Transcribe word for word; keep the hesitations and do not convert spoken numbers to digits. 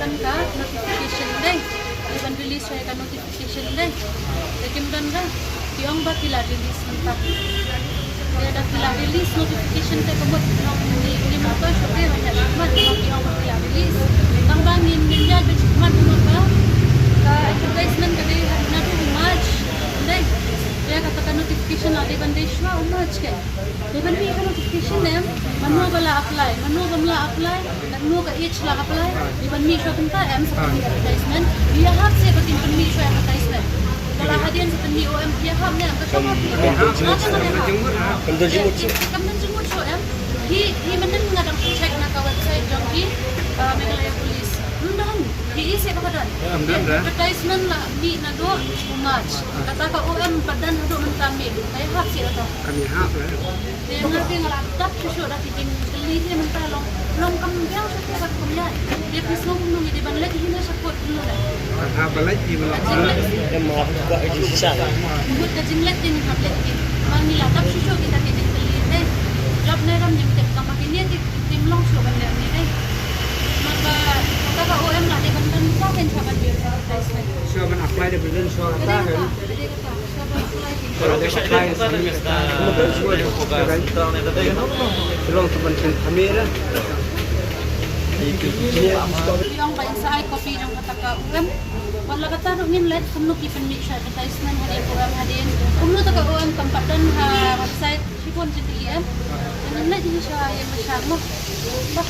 Ka notification dei. Ki ban release ïa ka notification dei. Te kim don re. Ki ong ba ki la release mynta. Te da ki la release notification te ka mut nong ni ni ma ka shu te ba ïa ka mat ki ong ba ki la release. Tang ba ngin ngin ïa ka mat ma ka. Ka advertisement ka dei ha na tu March. Dei. Te kata ka notification la dei ban dei shuwa u March ke. Dei ban mih ka notification em, mano ba la apply, mano bym la apply, katno ka age la apply, dei ban mih shuwa kumta em, sa pynmih advertisement, ïa hap seh ba kin pynmih shuwa advertisement. Ka la hadien sa pynmih o em, ïa hap ne em, ka shong hap ne em. Kam don jingmut shuh. Kam don jingmut shuh em. Hi, hi mynnin nga dang check na ka website jong ki, uh, Meghalaya Police. Ym don, hi hi seh ba ka don. Advertisement la mih naduh u March. Kata ka o em pat don haduh mynta mih. Ka ïa hap seh kata. Kam ïa hap eh. Te nga te nga la tap shuh shuh da ki jingkylli te mynta long, long kam biang shuh shuh ka kum ïa. Te phi sngew kumno ngi dei ban leit hi ne sha court kumno ne. Ka hap ban leit hi ban leit. Em ma ka jingsa. Mut ka jingleit te ngi hap leit hi. Ma ngi la tap shuh shuh kita ki jingkylli te. Jop ne ram jingtip ka ma kine te kim long shuh ban leit ne te. Ma ka, kata ka o em la dei ban ban ka kan sha ban biang sha ban apply da ban shuh kata kan. Ïong ba in sa ai copy jong kata ka O M. Wat la kata ruh ngin leit kumno ki pynmih sha advertisement hadien O M hadien. Kumno kata ka O M kam pat don ha website shibun jingkylli em. Ngin leit hi sha ïa ma sha mo. Bah.